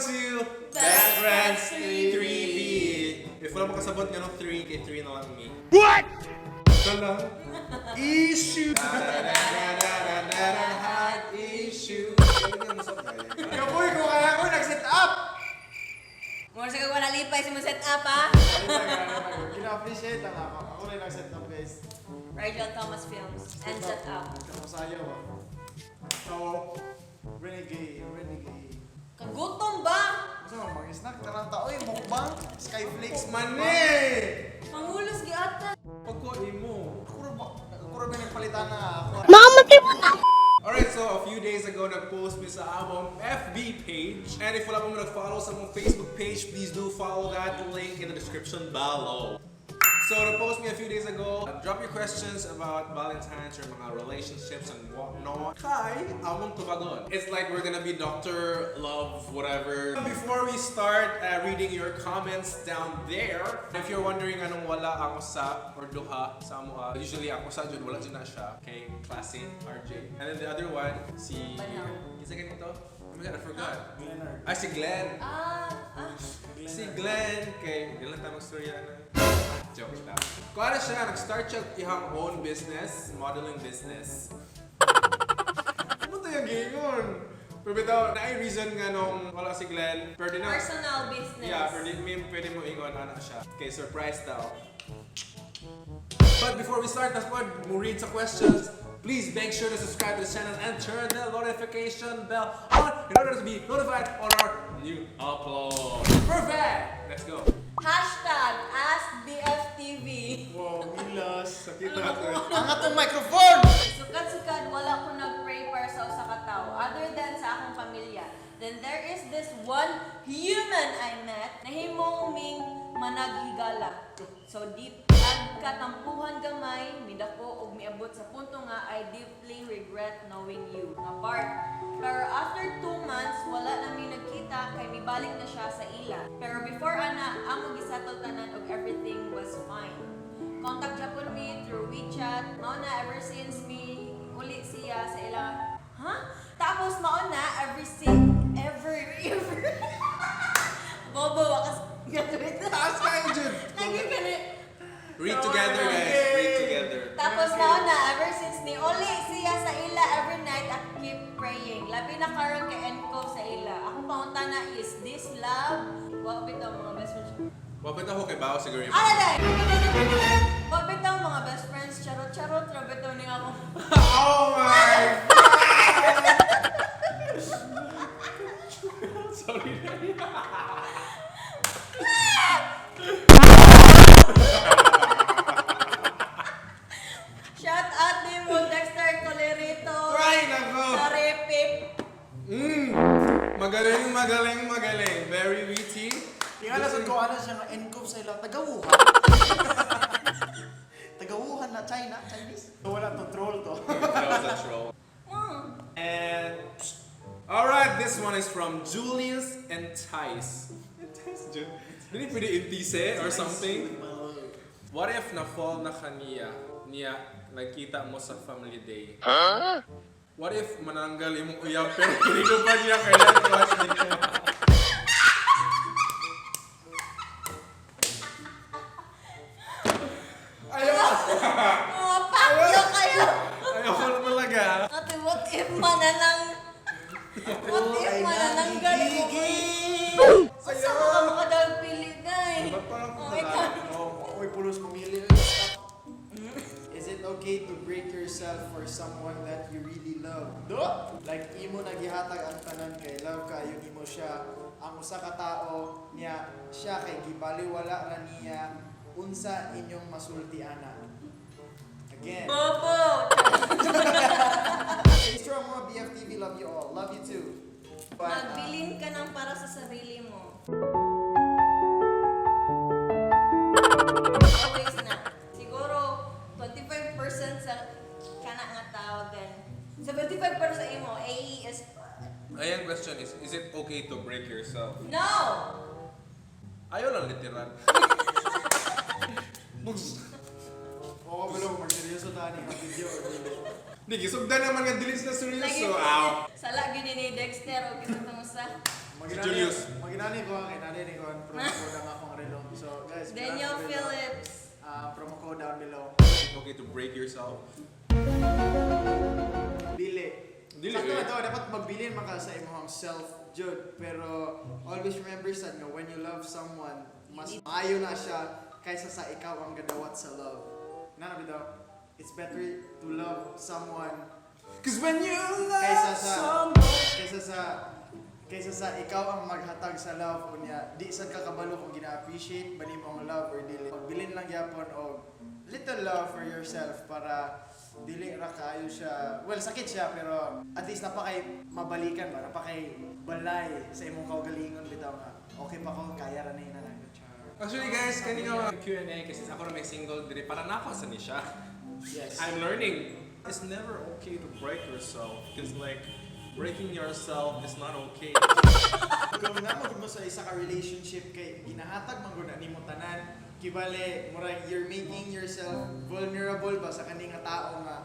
to Best Friends 3B. If wala mo kasabot nga nung 3, kay 3 na lang me. What? Ito lang. Issue! Heart issue. Kapoy ko kaya ko nag-set up! More sa kag wala lipay si mo set up ha. Gina-appreciate ang ako. Ako rin nag-set up, guys. Rigel Thomas Films and set up. Kamusayo ba? So, Renegade, Renegade. Kagutom ba? Gusto mo mag-snack na lang tao eh, mukbang, skyflakes. Mani! Pangulos giata. Pagko imo. Ako ra ba, ako ra ba nagpalitan na ako? Alright, so a few days ago, nag-post mi sa among FB page. And if wala pa mo nag-follow sa among Facebook page, please do follow that link in the description below. So, nag-post me a few days ago. Drop your questions about Valentine's or mga relationships and whatnot. Kay, among tubagon. It's like we're gonna be Dr. Love, whatever. Before we start reading your comments down there, if you're wondering anong wala ako sa or duha sa amo, usually ako sa jud wala jud na siya. Okay, classy, RJ. And then the other one, si... Banaw. Kinsa ganito to? Oh my God, I forgot. Glenard. Ay, si Glenn. Ah, ah. Si Glenn kay di lang tayo magstorya na. Joke lang. Kuha na siya, nag-start siya ihang own business, modeling business. Ano to yung gingon? Pero bitaw, naay reason nga nung wala si Glenn. Pero di na, Personal business. yeah, pero di, may, pwede mo ingon ana siya. Okay, surprise daw. But before we start, that's what mo read sa questions. Please make sure to subscribe to the channel and turn the notification bell on in order to be notified on our new upload. Perfect! Let's go. #AskBFTV. Wow, milas. Sakit na to. Ang atong microphone! Sukad-sukad wala ko nag-pray para sa usa ka tawo other than sa akong pamilya. Then there is this one human I met nahimong ming managhigala. So deep katampuhan gamay, midako og miabot sa punto nga I deeply regret knowing you. Nga part. Pero after 2 months, wala na mi nagkita kay mibalik na siya sa ila. Pero before ana, amo gisettle tanan og everything was fine. Contact japon me through WeChat. Mao na ever since me uli siya sa ila. Huh? Tapos mao na every si ever ever. Bobo wakas graduate. Taas kayo, Jude! Lagi ka na. Read together, guys. Read together. Tapos mao na ever since ni uli siya sa ila every night I keep praying. Labi na karon kay Enco sa ila. Akong pangutana is this love? Wa bitaw mga best friends. Wapit ako kay Bao siguro. Ano dai? Wa bitaw mga best friends. Charot charot ra bitaw ning ako. Oh my God! Sorry. Shout out ni mo Dexter Colerito. Ay, nako! Saripip. Magaling, magaling, magaling. Very witty. Tingala sa ko, ano siya nga, encove sa ila, taga-Wuhan. Taga-Wuhan na, China, Chinese. Wala to, troll to. That was a troll. And alright, this one is from Julius and Tice. Tice, Ju. Dili pwede intise or something? What if na-fall na kaniya, niya, nakita mo sa family day? Huh? What if mananggal imong uyab pero hindi ko pa niya kailan crush niya? Ayaw! Mga pakyo kayo. Ayoko na talaga. Ate, what if mananang... What if manananggal mo? Sa mga makadal pili na eh. Ba't parang Oh my God. Oh, oy, pulos pumili. Is it okay to break yourself for someone that you really love? Do? Like imo nagihatag ang tanan kay love kayo nimo siya. Ang usa ka tawo niya siya kay gibaliwala ra niya unsa inyong masulti ana. Again. Bobo! Stay strong mga BFTV. Love you all. Love you too. But, Magbilin ka ng para sa sarili mo. Always na. Siguro, 25% sa kana nga tao then 75% sa imo, AE is Ayan question is it okay to break yourself? No! Ayaw lang literal. Oo, oh, bilo, magseryoso ta ni ang video. Hindi, gisugdan naman nga dili sila seryoso. Lagi Aw. Sala gini ni Dexter o kita tong usa. Si Julius. Maginani ko ang inani ni ko ang promo code ang akong relo. So guys, Daniel maginani ko relo. Phillips. Ah, promo code down below. Is it okay to break yourself? Dili. Dili, Sakto eh. na to, dapat magbilin man ka sa imong self jud, pero always remember sad nga when you love someone, mas maayo na siya kaysa sa ikaw ang gadawat sa love. Nana bitaw, it's better to love someone 'Cause when you love someone. kaysa sa ikaw ang maghatag sa love unya di sad ka kabalo kung gina-appreciate ba nimo ang love or dili. Pagbilin lang gyapon og little love for yourself para dili ra kaayo siya. Well, sakit siya, pero at least napakay mabalikan ba, napakay balay sa imong kaugalingon bitaw nga okay pa ko, kaya ra na ina. Actually guys, kani nga mga Q&A kasi ako na may single diri para nako sa ni siya. Yes. I'm learning. It's never okay to break yourself because, like, breaking yourself is not okay. Kung naa mo sa isa ka relationship kay ginahatag man gud na nimo tanan, kibale murag you're making yourself vulnerable ba sa kani nga tao nga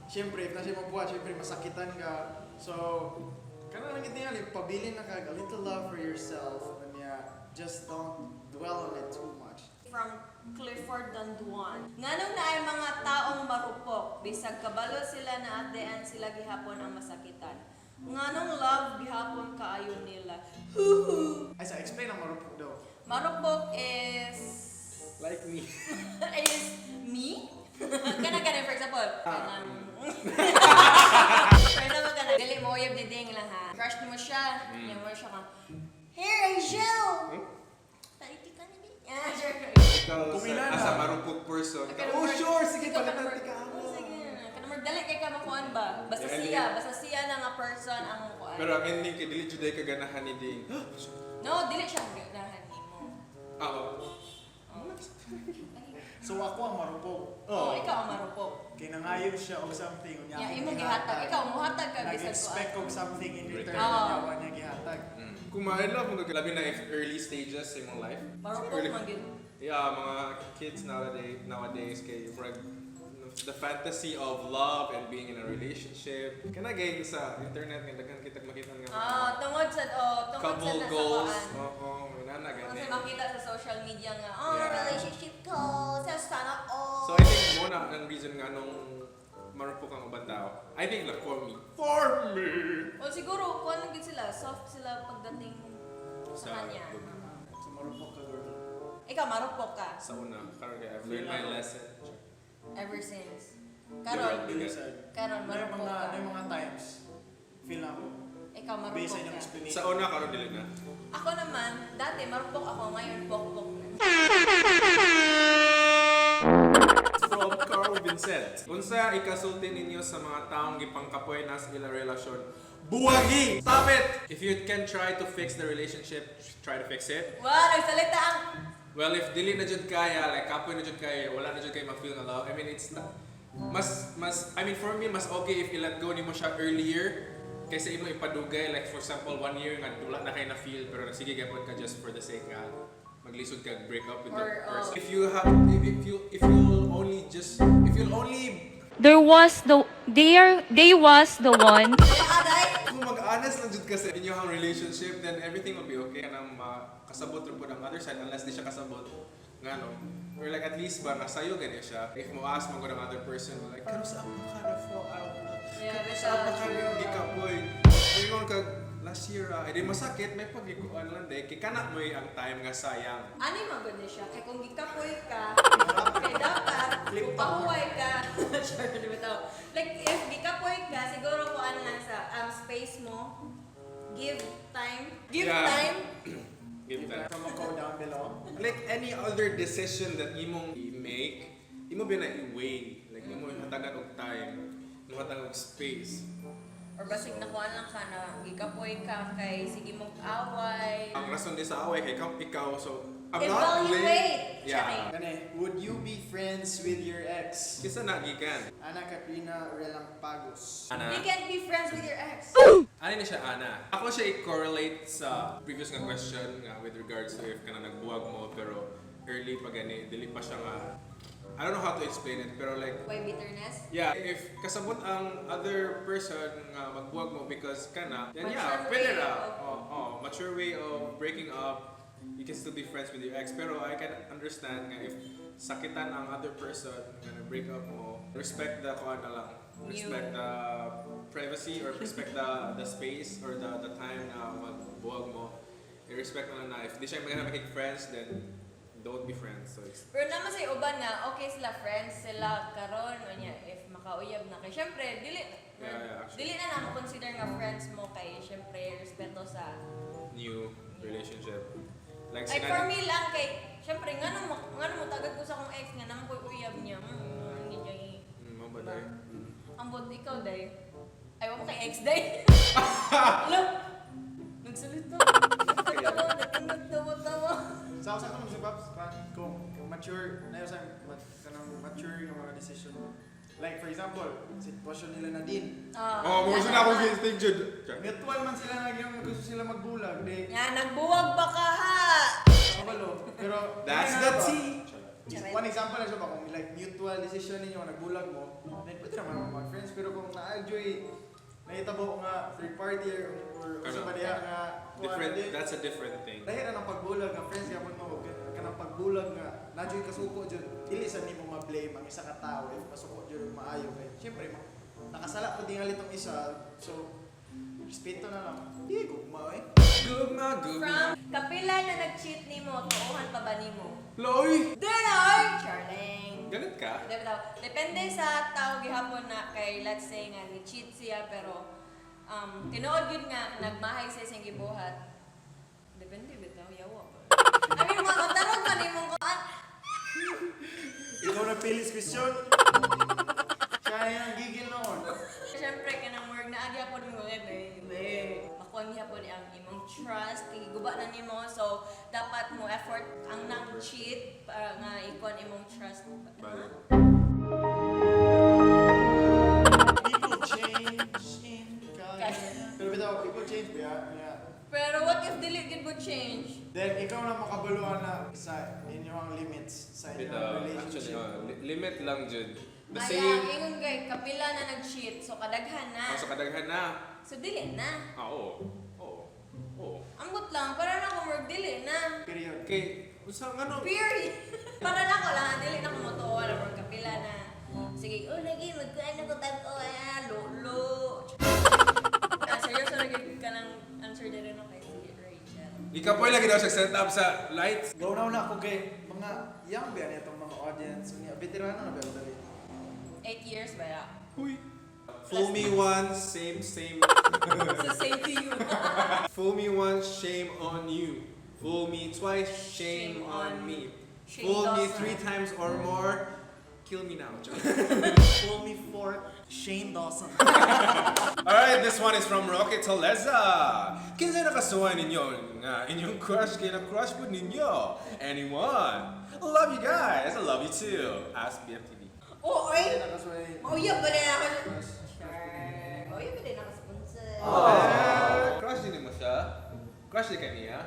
syempre if na siya mabuhat, syempre masakitan ka. So kana lang gid tingali, pabilin na kag a little love for yourself unya just don't dwell on it too much. From Clifford Danduan. Nganong naay mga taong marupok, bisag kabalo sila na at the end sila gihapon ang masakitan? Nganong love gihapon kaayo nila? Huhu. Ay, sa explain ang marupok daw. Marupok is Like me. is me? Kana kana, for example, kanang for example, kana dili mo uyab ni Ding lang ha. Crush nimo siya, niya mo siya ka. "Here, Angel." Taliti ka ni Ding. Ah, sure. Ikaw Kung sa, ilan as a na. marupok person. Kana Oh, sure, sige, ikaw palitan kana ka. Oh, sige. Kana magdali kay ka makuan ba? Basta Yeah, siya, hindi. basta siya na nga person ang kuan. Pero ang ending kay dili juday ka ganahan ni Ding. No, dili siya ganahan nimo. Oo. Oh. So ako ang marupok? Oh, ikaw ang marupok. Kay nangayo siya og something unya Yeah, akong imong gihatag. Ikaw muhatag ka bisag nag-expect kuan. og something in return, Oo. unya wa niya gihatag. Kung ma-love mo, labi na if early stages sa imong life. Marupok man gyud. Yeah, mga kids nowadays kay murag the fantasy of love and being in a relationship. Kana gay sa internet nga daghan kitag makita nga mga Ah, tungod sa oh, tungod sa couple nasa goals. kuan. Oo, may nana Tungod gani. sa makita sa social media nga, "Oh, relationship goals, sana all." So I think mo na ang reason nga nung marupok ang ubang tao. I think like for me. For me. O siguro kuan lang gid sila, soft sila pagdating sa kanya. So marupok ka, girl? Ikaw marupok ka Sa una, karon kay I've learned my lesson. ever since. Karon, Dili. karon May marupok mga ka. may mga times feel ako Ikaw based marupok sa inyong ka. explanation. Sa una, karon dili na. Ako naman, dati marupok ako, ngayon pokpok na. From Carl Vincent. Unsa ikasulti ninyo sa mga taong gipangkapoy na sa ilang relasyon? Buwagi! Stop it! If you can try to fix the relationship, try to fix it. Wow, nagsalita ang Well, if dili na jud kaya, like kapoy na jud kaya, wala na jud kay ma-feel na love. I mean, it's not, mas, I mean, for me, mas okay if i-let go nimo siya earlier kaysa imo ipadugay. Like, for example, one year nga wala na kay na-feel, pero sige gapon ka just for the sake nga maglisod ka break up with the Or, oh. person. If you have, if you'll only just, if you'll only There was the there they was the one Aray! Kung mag-honest lang jud ka sa inyong relationship, then everything will be okay. Kanang makasabot rin po ng other side unless di siya kasabot. Nga no? Or like at least ba, nasayo gani siya. If mo ask mo ng other person, like, "Kano sa ako ka na fall out na? Yeah, Kano sa ako ka true. na gikapoy?" Ingon ka, last year, ah, edi masakit, may pagikuan lang de. Kay kana mo ang time nga sayang. Ano yung maganda siya? Kay kung gikapoy ka, kay dapat, Flip kung pahuway ka, sure, di ba tao? Like, if gikapoy ka, siguro kung ano lang sa space mo, give time. Give time. Give time. Promo code down below. Like any other decision that imong i-make, imo ba na i-weigh? Like imo hatagan og time, imo hatagan og space. Or basig nakuha lang ka na gikapoy ka kay sige mong away. Ang rason di sa away kay kam ikaw, so I'm not Evaluate! Yeah. Gani, would you be friends with your ex? Kisa na gikan. Ana Katrina Relampagos. Ana. You can't be friends with your ex. Ano ni siya, Ana? Ako siya i-correlate sa previous nga question nga with regards to if kana nagbuwag mo pero early pa gani, dili pa siya nga I don't know how to explain it, pero like, Why bitterness? yeah, if kasabot ang other person nga magbuwag mo because kana, then yeah, Mature pwede way ra. Oh, mature way of breaking up, you can still be friends with your ex. Pero I can understand nga if sakitan ang other person nga na-break up mo, respect the kuan na lang. Respect the privacy or respect the space or the time na magbuwag mo. I-respect na lang na if di siya magana maging friends, then don't be friends. So it's Pero naman sa uban nga, okay sila friends sila karon unya if makauyab na kay syempre dili Yeah, actually. dili na namo consider nga friends mo kay syempre respeto sa new relationship. Like, Like for me lang kay syempre ngano mo tagad ko sa akong ex nga naman ko'y uyab niya. Hindi niya Mao ba day? Ambot ikaw day. Ay, wa mo kay ex day. Look. Nagsalita. Nagtawa, nagtawa-tawa. Sa ako sa Paps, kung mature, na sa kanang mature yung mga decision mo. Like for example, sitwasyon nila na din. Ah. Oh, mo na akong instinct jud. Mutual man sila na yung gusto sila magbulag, di. Yan, nagbuwag ba ka ha? Kabalo. Pero That's ano the ba? tea. One example na siya ba kung like mutual decision ninyo nagbulag mo, then pwede naman mag friends, pero kung na-enjoy nahitabo nga third party or usa Ano? pa diha nga kuan, Different, di- that's a different thing. Lahi ra ng pagbulag nga friends gyapon mo ug kanang pagbulag nga na-joy kasuko jud, dili sa nimo ma-blame ang isa ka tawo if masuko jud og maayo kay syempre nakasala ko tingali tong isa, so respeto na lang, di gugma eh. Gugma, gugma. From kapila na nag-cheat nimo, tuohan pa ba nimo? Loy! Dinoy! Charling! Galit ka? Depende, depende sa tao gihapon na kay let's say nga ni cheat siya pero tinuod yun nga nagmahay sa isang gibuhat. Depende bitaw yawa ba. I mean, matarong man imong kuan. Ikaw na pilis question, siya na yung gigil noon. Siyempre kanang work na agi hapon mo eh baby. Makuha gihapon ang imong trust, kay giguba na nimo, so dapat mo effort ang nang cheat para nga ikuan imong trust. Balik. People change in Cagayan. Pero bitaw, people change ba yeah. Pero what if dili gid mo change? Then ikaw na makabaluan na sa inyong limits sa inyong Bitaw, actually, relationship. oh, limit lang jud. The Kaya, same. ingon kay kapila na nag-cheat, so kadaghan na. Oh, sa kadaghan na. So dili na. Ah, oo. Oo. Oo. Ambot lang, para na akong work, dili na. Period. Okay, unsa nga no? Period. Para na ako lang, dili na ko motuo na work kapila na. Sige, oh lagi, magkuan ako tag-o, ah, lolo. Ah, seryoso lagi ka ng answer din rin kay si Rachel. Ikapoy lagi daw siya set up sa lights. Gaw na una ako kay mga young ba yan itong mga audience. Unya, veterano na ba yung dali? 8 years ba ya? Huy. Fool me once, same, same. So same to you. Fool me once, shame on you. Fool me twice, shame, Shame on on me. Shane Fool me Dawson. three times or more, kill me now. Fool me for Shane Dawson. Alright, this one is from Rocky Toleza. Kinsa nakasuhan ninyo nga inyong crush kay na crush po ninyo? Anyone? Love you guys. I love you too. Ask BFTV. Oh, ay! Nakasuway. Mauyab ba din ako? Sure. Mauyab ba din ako sponsor? Eh, crush din mo siya? Crush din ka niya?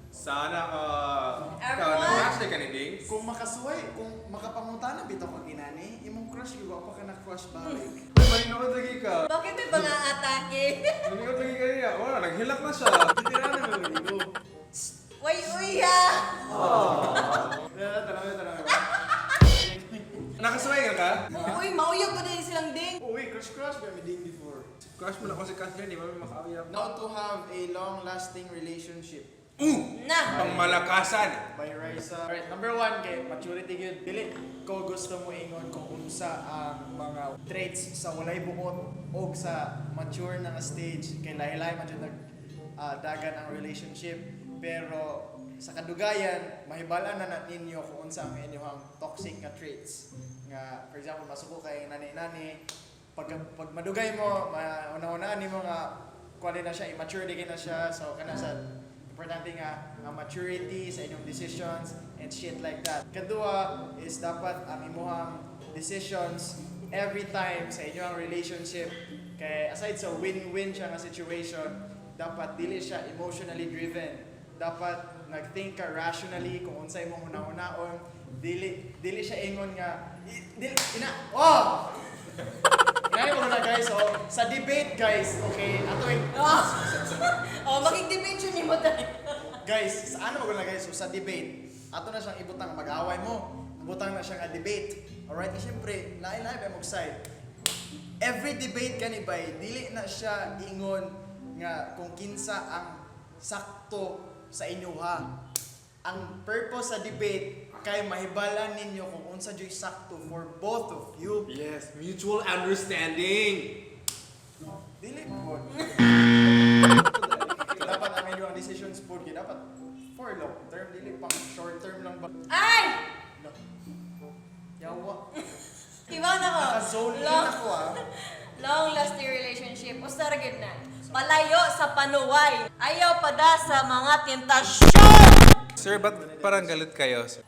Sana ikaw na Everyone? crush din ka ni Dings? Kung makasuway, kung makapangutana bitaw kag inani, imong crush gyud pa ka na crush balik. Uy, maninood lagi ka. Bakit may mga atake? Maninood lagi ka niya. Wala, naghilak na siya. Veterano na ba go? Way uy ha! Tara, tara, tara. Nakasuway ka ka? Uy, mauyab ba din silang ding? Uy, crush crush ba may ding before. Crush mo na ako si Catherine, di ba may makauyab? How to have a long-lasting relationship Na! Pangmalakasan! by Raisa. Alright, number one kay maturity gyud. Dili ko gusto mo ingon kung unsa ang mga traits sa walay buot og sa mature na nga stage kay lahi-lahi man jud nag dagan ang relationship, pero sa kadugayan mahibal-an na ninyo kung unsa ang inyong toxic nga traits nga, for example, masuko kay nani-nani. Pag madugay mo, mauna-unaan nimo nga kuan na siya, immature di na siya. So kana sa importante nga ang maturity sa inyong decisions and shit like that. Kadua is dapat ang imuhang decisions every time sa inyong relationship kay aside sa win-win siya nga situation, dapat dili siya emotionally driven. Dapat nag-think ka rationally kung unsay imong huna-hunaon. Dili dili siya ingon nga dili ina oh. Inani mo na, guys, oh. Sa debate, guys, okay? Ato Oh, makig-debate yun nimo tayo. Guys, sa ano mo na, guys, so sa debate, ato na siyang ibutang mag-away mo. Ibutang na siya nga debate. Alright, kasi syempre, lain-lain ba mong side. Every debate kani bay, dili na siya ingon nga kung kinsa ang sakto sa inyoha. Ang purpose sa debate kay mahibalan ninyo kung unsa juy sakto for both of you. Yes, mutual understanding. Dili po. Dapat ang inyong decisions po, kay dapat for long term, dili pang short term lang ba. Ay! No. Yawa. Iba na ko. Naka-zone in Long, ako ah. Long lasting relationship. Usa ra gyud na. Palayo sa panuway. Ayaw pada sa mga tentasyon. Sir, ba't parang galit kayo, sir?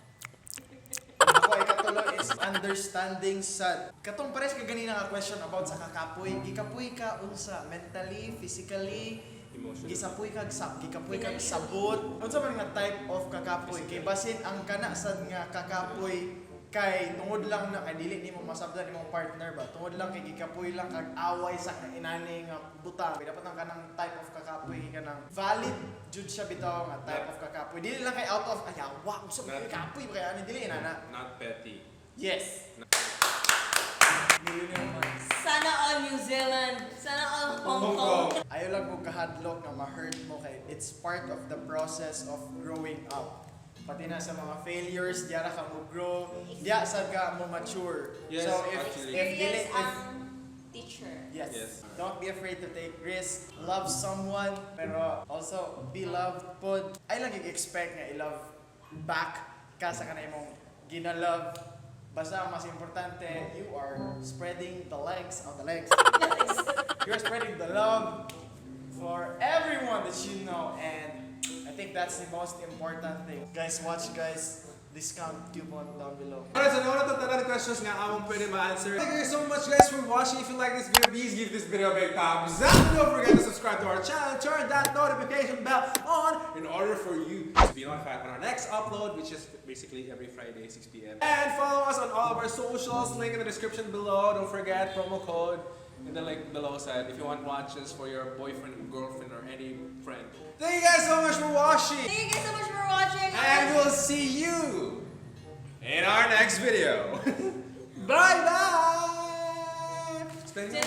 Ako ay katulo is understanding sad. Katong pares ka ganina nga question about sa kakapoy. Gikapoy ka unsa? Mentally, physically, Emotionally. gisapoy kag sa gikapoy kag sabot. Unsa man nga type of kakapoy? Kay basin ang kana sad nga kakapoy kay tungod lang na kay dili nimo masabdan imong partner ba, tungod lang kay gikapoy lang kag away sa inani nga butang. Dapat ang kanang type of kakapoy kay kanang valid jud siya bitaw nga type of kakapoy, dili lang kay out of ay wa unsa man kakapoy ba kay ani, dili inana. Not petty. Yes. Millionaire man. Sana all New Zealand. Sana all Hong Hong Kong. Kong. Ayaw lang mo kahadlok nga ma-hurt mo kay it's part of the process of growing up. Pati na sa mga failures, diya ra ka mo grow, diya sad ka mo mature. Yes, So if actually. if dili Experience if ang teacher. Yes. Yes. Don't be afraid to take risks. Love someone, pero also be loved pod. Ay lang expect nga i-love back ka sa kanay imong gina-love. Basta ang mas importante, you are spreading the legs, oh, the legs. You're spreading the love for everyone that you know, and I think that's the most important thing. Guys, watch, guys. Discount coupon down below. Alright, so nauna to tanan questions nga among pwede ma-answer. Thank you so much, guys, for watching. If you like this video, please give this video a big thumbs up. Don't forget to subscribe to our channel, turn that notification bell on in order for you to be notified on our next upload, which is basically every Friday, 6 p.m. And follow us on all of our socials, link in the description below. Don't forget promo code in the link below side if you want watches for your boyfriend, girlfriend, or any friend. Thank you guys so much for watching. Thank you guys so much for watching. And we'll see you in our next video. Bye bye! Spend Till